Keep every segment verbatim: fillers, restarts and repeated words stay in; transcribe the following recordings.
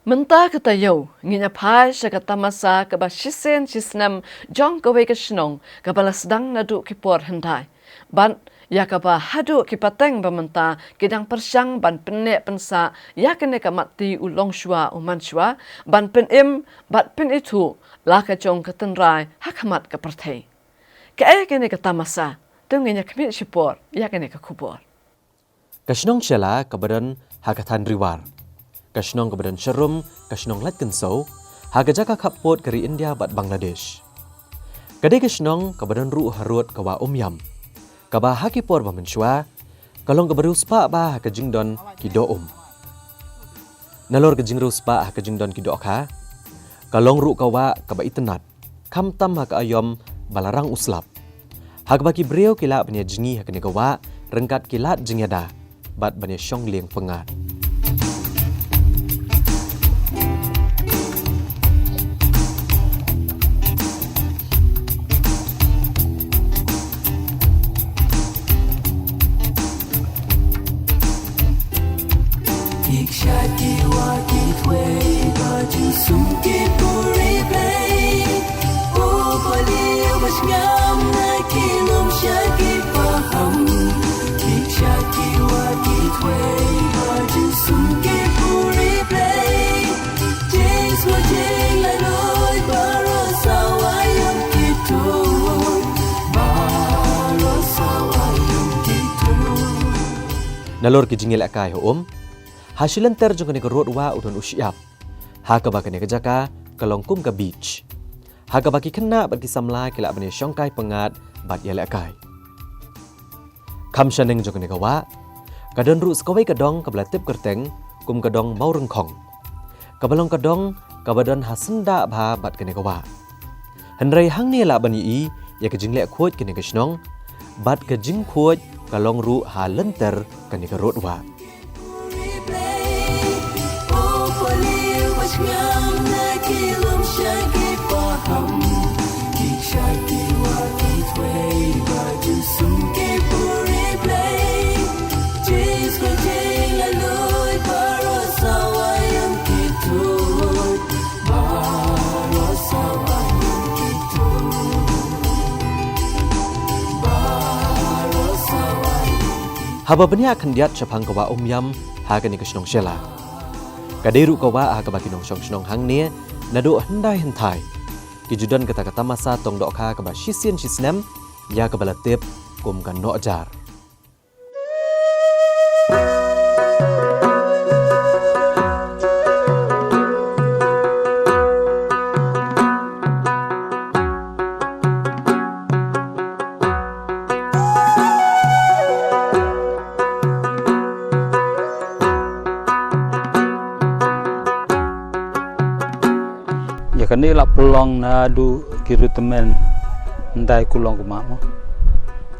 Mynta ka taïew ngin ïa phai sha ka tamasa kaba shisien shisnem jong kawei ka shnong kaba la sdang naduh ki por hyndai. Bad ïa kaba haduh ki pateng ba mynta ki dang pyrshang ban pynneh pynsah ïa kane ka matti u longshuwa u mansuwa, ban pynim bad pynithuh la ka jong ka tynrai ha khmat ka pyrthei. Kaei kane ka tamasa? To ngin ïa khmih shipor ïa kane ka khubor. Ka shnong Shella kaba don ha ka thaiñ Ri War. Ka shnong kaba don sharum ka shnong Laitkynshew, ha ka jaka khappud ka ri India bad Bangladesh. Ka dei ka shnong kaba don ruh harud ka wah Umiam, kaba ha ki por ba mynshuwa ka long kaba riewspah bha ha ka jingdon ki doh um. Nalor ka jingriewspah ha ka jingdon ki dohkha, ka long ruh ka wah kaba itynnad, khamtam ha ka aïom ba la rang u slap. Ha kaba ki briew ki lah ban ïa jngi ha kane ka wah ryngkat ki lad jingïada bad ban ïa shong lieng pyngngad. Ki kshaid ki wah ki twei ba ju sum ki puri blei. U ba liu ba sngam na ki lum sha ki paham. Ki kshaid ki wah ki twei ba ju sum ki puri blei. Jing sngewjing la lut baroh sawa ïong ki tuid. Baroh sawa ïong ki tuid. Nalor ki jingïalehkai ha um, ha shilynter jong kane ka rud wah u don u shyiap, ha kaba kane ka jaka ka long kum ka beach, ha kaba ki khynnah bad ki samla ki lah ban ïa shongkai pyngngad bad ïalehkai. Kham shaneng jong kane ka wah ka don ruh sa kawei ka dong kaba la tip kyrteng kum ka dong Mawryngkhong, kaba long ka dong kaba don ha syndah bha bad kane ka wah. Hynrei hangne lah ban ïohi ïa ka jingleh khuid kane ka shnong, bad ka jingkhuid ka long ruh ha lynter kane ka rud wah. Haba bniah khyndiat shaphang ka wah Umiam ha kane ka shnong Shella, ka dei ruh ka wah ha kaba ki nongshong shnong hangne naduh hyndai hynthai ki ju don kata ka tamasa tong dohkha kaba shisien shisnem, ïa kaba la tip kum ka Nohjar. Ïa kane la pynlong naduh ki rutmen ndai kulong kumba mo.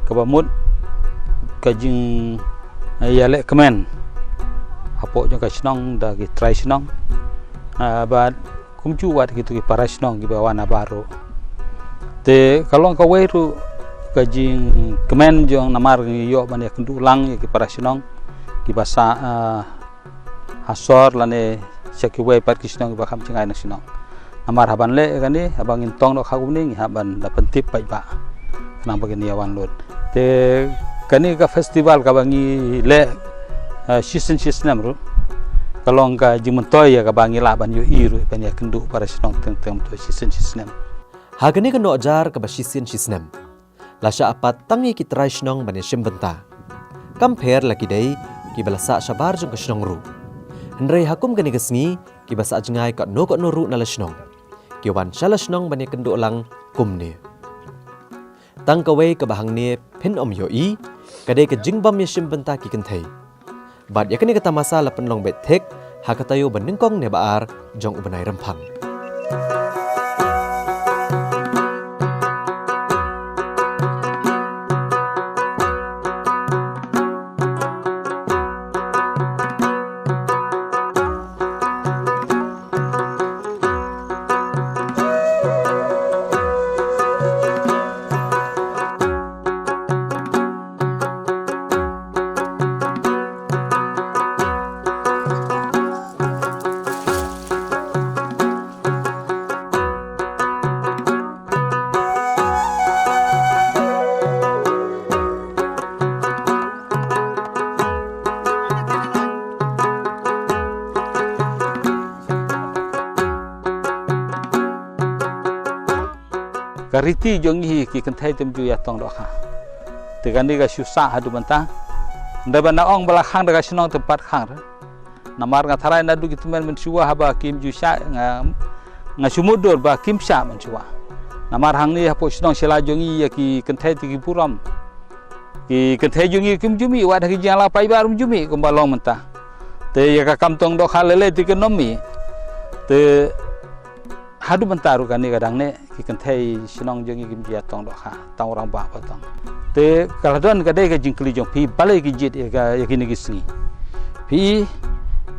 Kaba mut ka jing, eh, ïaleh kmen hapoh jong ka shnong da ki trai shnong. Ah, bad kumjuh wat kito ki para shnong kiba wan na baroh. Te ka long kawei ruh ka jingkmen jong namar ngi ïoh ban ïakynduh lang ïa ki para shnong kiba sah, ah, ha sor lane sha kiwei pat ki shnong kiba kham jngai na shnong. Namar haba ngi leh kane, haba ngin tong dohkha kumne, ngi hap ban da pyntip paidbah khnang ba kin ïa wan lut. Te kane ka festival kaba ngi leh, eh, shisien shisnem ruh ka long ka jingmyntoi ïa kaba ngi lah ban ïohi ruh ban ïakynduh para shnong teng teng to shisien shisnem. Ha kane ka Nohjar kaba shisien shisnem la shah pat tang ïa ki trai shnong ban ïashim bynta. Kam pher la ki dei kiba la sah shabar jong ka shnong ruh. Hynrei ha kum kane ka sngi kiba sah jngai katno katno ruh na la shnong ki wan sha la shnong ban ïakynduh lang kumne. Tang kawei kaba hangne phin ym ïohi ka dei ka jingbym ïashim bynta ki kynthei. Bad ïa kane ka tamasa la pynlong beit thik ha ka taïew ba nyngkong ne ba ar jong u bnai Rymphang. ka riti jong ngi ki kynthei te ym ju ïa tong dohkha. Te kane ka shu sah haduh mynta. Hynrei ba nga ong ba la khang da ka shnong te pat khang re. Namar nga tharai naduh ki tymmen mynshuwa haba kim ju shah, nga, nga shu mutdur ba kim shah mynshuwa. Namar hangne hapoh shnong Shella jong ngi ïa ki kynthei te ki burom. Ki kynthei jong ngi kim ju mih, wat ha ki jingïalang paidbah ruh kim ju mih kumba long mynta. Te ïa ka kam tong dohkha lei lei te kin ym mih. Te haduh mynta ruh kane ka dang neh, ki kynthei shnong jong ngi kim ju ïa tong dohkha, tang u rangbah ba tong. Te ka la don ka dei ka jingkylli jong phi, balei ki jied ïa ka, ïa kine ki sngi. Phi,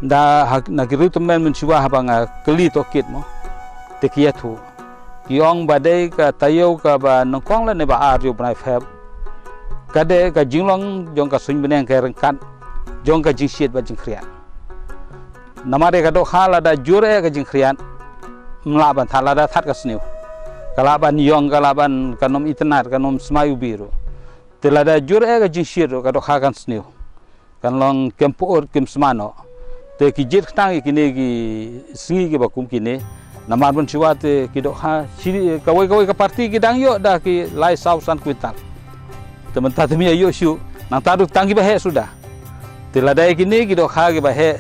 da ha, na ki riew tymmen mynshuwa haba nga kylli tohkit mo. Te ki ïathuh. Ki ong ba dei ka taïew kaba nyngkong lane ba ar jong u bnai Feb. Ka dei ka jinglong jong ka suiñ bneng ka ryngkat jong ka jingshit bad jingkhriat. Namar ïa ka dohkha lada jur eh ka jingkhriat, ym lah ban thad, lada thad ka sniew. Ka lah ban ïong, ka lah ban, kan ym itynnad, kan ym smai u bih ruh. Te lada jur eh ka jingshit ruh, ka dohkha kan sniew. Kan long kem pyut kem sma noh. Te ki jied khnang ïa kine ki sngi kiba kum kine. Namar mynshuwa te ki dohkha shi, kawei kawei ka parti ki dang ïoh da ki lai saw san kwintal. Te mynta te ym ïa ïoh shuh, nangta ruh tang kiba heh suda. Te lada ïa kine ki dohkha kiba heh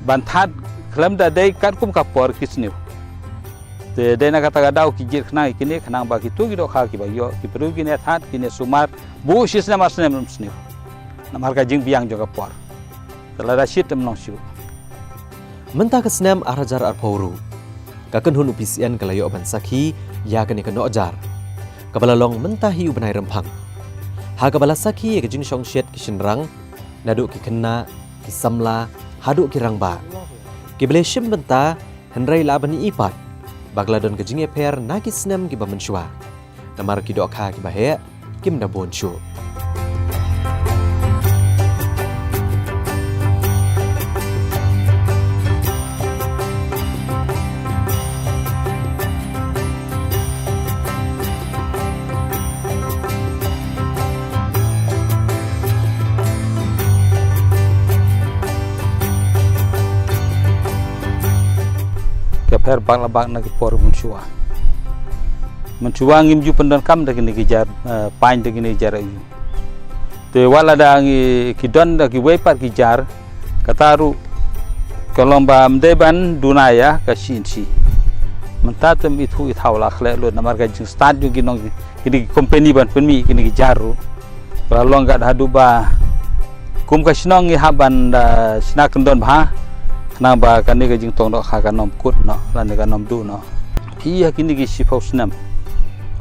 ban thad khlem da dei katkum ka por ki sniew. Te dei na kata ka daw ki jied khnang ïa kine khnang ba kito ki dohkha kiba ïoh ki briew kine thad kine sumar buh shi snem ar snem ym sniew. Namar ka jingbiang jong ka por. Te lada shit ym long shuh. Mynta ka snem ar hajar arphew ruh, ka kynhun u P C N ka la ïoh ban sakhi ïa kane ka Nohjar, kaba la long mynta hi u bnai Rymphang, ha kaba la sakhi ïa ka jingshongshit ki shynrang, naduh ki khynnah, ki samla, haduh ki rangbah. Kiba la shim bynta, hynrei lah ban ïohi pat ba ka la don ka jingïapher na ki snem kiba mynshuwa. Namar ki dohkha kiba heh kim da bun shuh. Ka pher bak la bak na ki por mynshuwa. Mynshuwa ngim ju pyndonkam da kine ki jar, eh, pain da kine ki jar aïu. Te wat lada ngi ki don da kiwei pat ki jar, kata ruh ka long ba ym dei ban duna ïa ka shi inshi. Mynta te ym ithuh ithaw la khleh lut namar ka jingstad jong ki nong kine ki company ban pynmih kine ki jar ruh. Ka la long kat haduh ba kum ka shnong ngi hap ban da shna kyndon bha khnang ba kane ka jingtong dohkha kan ym kut noh lane kan ym duh noh. Ïa kine ki shiphew snem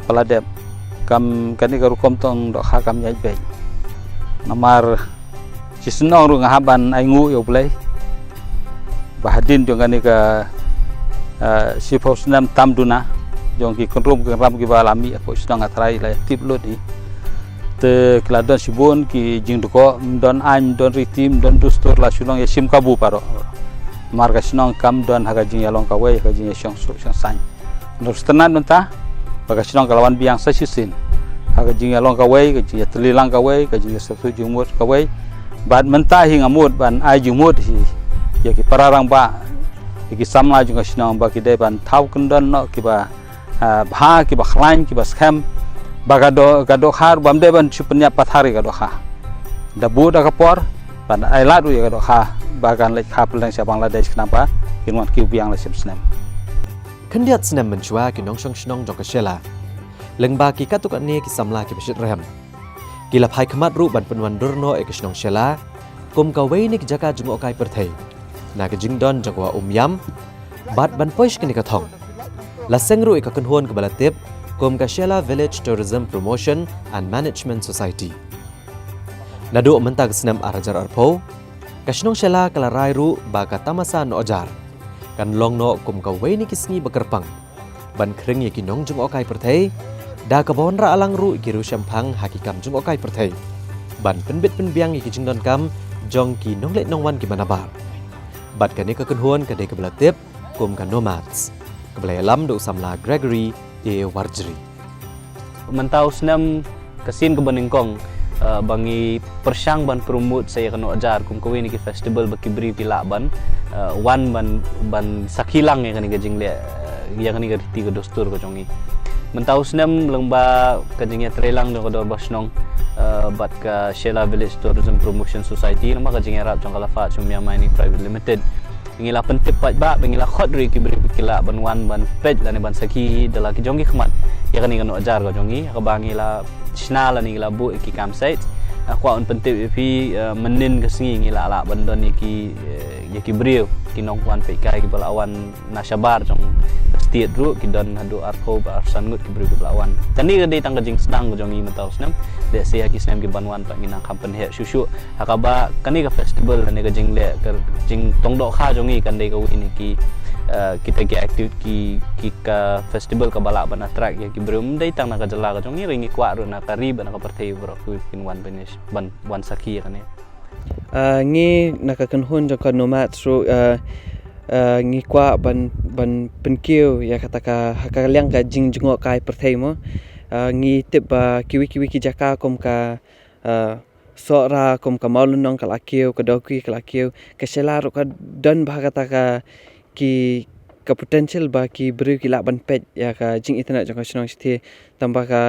ba la dep kam kane ka rukom tong dohkha kam ïaid beit. Namar shi shnong ruh nga hap ban ainguh ïa U Blei ba hadien jong kane ka, eh, shiphew snem tam duna jong ki kynrum kynram kiba la mih hapoh shnong nga tharai la tip lut hi. Te ki la don shibun ki jingdukok, ym don aiñ, ym don riti, ym don dustur, la shu long ïa shim kabu baroh. Namar ka shnong kam don ha ka jingïalong kawei, ha ka jingïashong suk shong saiñ. Nustarnat mynta ba ka shnong ka la wan biang sa shisien ha ka jingïalong kawei, ka jingïatylli lang kawei, ka jingïasngewthuh jingmut kawei. Bad mynta hi nga mut ban ai jingmut hi ïa ki para rangbah, ïa ki samla jong ka shnong ba ki dei ban thaw kyndon noh kiba, ah, bha, kiba khlaiñ, kiba skhem. Ba ka doh, ka dohkha bym dei ban shu pynïap pathar ïa ka dohkha. Da buh da ka por ban ai lad ruh ïa ka dohkha ba kan leit kha pyrshang sha Bangladesh khnang ba kin wan kiew biang la shiphew snem. Khyndiat snem mynshuwa ki nongshong shnong jong ka Shella lyngba ki katto katne ki samla kiba shit rhem ki la phai khmat ruh ban pynwandur noh ïa ka shnong Shella kum kawei na ki jaka jngohkai pyrthei na ka jingdon jong ka wah Umiam. Bad ban poi sha kane ka thong la seng ruh ïa ka kynhun kaba la tip kum ka Shella Village Tourism Promotion and Management Society. Naduh mynta ka snem ar hajar arphew, ka shnong Shella ka la rai ruh ba ka tamasa Nohjar kan long noh kum kawei na ki sngi ba kyrpang ban khring ïa ki nongjngohkai pyrthei da kaba wanrah lang ruh ïa ki riewshemphang ha ki kam jngohkai pyrthei ban pynbit pynbiang ïa ki jingdonkam jong ki nongleit nongwan kiba nabar. Bad kane ka kynhun ka dei kaba la tip kum ka Nomads, kaba la ïalam da u samla Gregory A Warjri. Mynta u snem ka sien kaba nyngkong, eh, ba ngi pyrshang ban promote sa ïa ka Nohjar kum kawei na ki festival ba ki briew ki lah ban, eh, wan ban, ban sakhi lang ïa kane ka jingleh, eh, ïa kane ka riti ka dustur ka jong ngi. Mynta u snem lyngba ka jingïatreilang jong ka Dorbar Shnong, eh, bad ka Shella Village Tourism Promotion Society, lyngba ka jingïarap jong ka Laphad Sumia Mining Private Limited, ngi la pyntip paidbah, ba ngi la khot ruh ïa ki briew ba ki lah ban wan ban peit lane ban sakhi da la ki jong ki khmat ïa kane ka noh jar ka jong ngi, ha kaba ngi la shna lane ngi la buh ïa ki campsite. Nga kwah ban pyntip ïa phi, eh, mynhynnin ka sngi ngi la lah ban don ïa ki, eh, ïa ki briew, ki nongwan peitkai kiba la wan na shabar jong ka state ruh, ki don haduh arphew bad arsan ngut ki briew kiba la wan. Kane ka dei tang ka jingsdang ka jong ngi mynta u snem. Lehse ha ki snem kiban wan pat ngin nang kham pynheh shuh shuh. Ha kaba kane ka festival, kane ka jingleh, ka jingtong dohkha jong ngi kan dei kawei na ki, eh, kita ki activity, ki, ki ka festival kaba lah ban attract ïa ki briew ym dei tang na ka jylla ka jong ngi, hynrei ngi kwah ruh na ka ri bad na ka pyrthei baroh ki kin wan ban, ban wan sakhi ïa kane. Ah, ngi na ka kynhun jong ka Nomads ruh, ah, ah, ngi kwah ban, ban pynkiew ïa kata ka, ha ka liang ka jingjngohkai pyrthei mo. Ah, ngi tip ba kiwei kiwei ki jaka kum ka, ah, Sohra, kum ka Mawlynnong ka la kiew, ka Dawki ka la kiew, ka Shella ruh ka don bha kata ka, ki, ka potential ba ki briew ki lah ban peit ïa ka jingitynnad jong ka shnong shathie, tangba ka,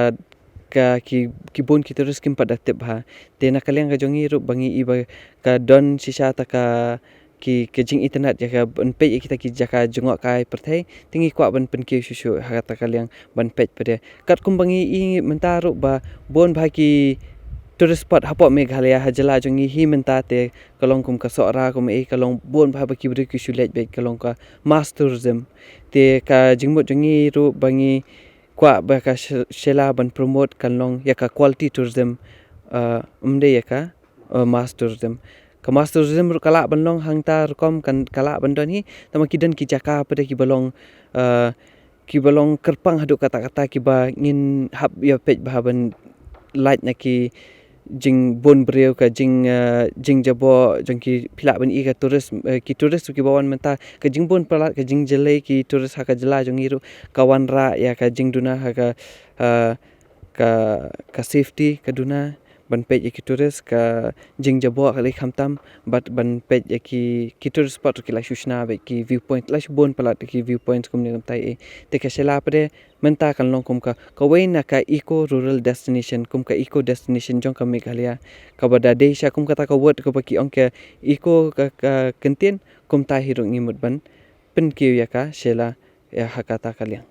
ka ki, ki bun ki tourist kim pat da tip bha. Te na ka liang ka jong ngi ruh ba ngi i ba ka don shisha ta ka, ki, ka jingitynnad ïa ka ban peit ïa kita ki jaka jngohkai pyrthei, te ngi kwah ban pynkiew shuh shuh ha kata ka liang ban peit pat de. Katkum ba ngi i mynta ruh ba bun bha ki tourist spot hapoh Meghalaya, ha jylla jong ngi hi mynta, te ka long kum ka Sohra, kum ei, ka long bun bha ba ki briew ki shu leit beit, ka long ka mass tourism. Te ka jingmut jong ngi ruh ba ngi kwah ba ka Sh-, Shella ban promote kan long ïa ka quality tourism, ah, ym dei ïa ka, ah, mass tourism. Ka mass tourism ruh ka lah ban long hangta rukom, kan, ka lah ban don hi, tangba ki don ki jaka pat de kiba long, ah, kiba long kyrpang haduh katta katta kiba ngin hap ïa peit bha ban lait na ki jingbun briew, ka jing, ah, jingjaboh jong ki, phi lah ban i ka tourist, eh, ki tourist kiba wan mynta, ka jingbun palat, ka jingjyllei ki tourist ha ka jylla jong ngi ruh, ka wanrah ïa ka jingduna ha ka, ah, ka, ka safety ka duna, ban peit ïa ki tourist, ka jingjaboh ka lei khamtam, bad ban peit ïa ki, ki tourist spot ruh ki la shu shna beit, ki viewpoint, la shu bun palat ki viewpoints kumne kumtai eh. Te ka Shella pat de mynta kan long kum ka, kawei na ka eco rural destination, kum ka eco destination jong ka Meghalaya, kaba da dei sha kum kata ka word kaba ki ong ka eco ka, ka kyntien, kumta hi ruh ngi mut ban pynkiew ïa ka Shella ïa ha kata ka liang.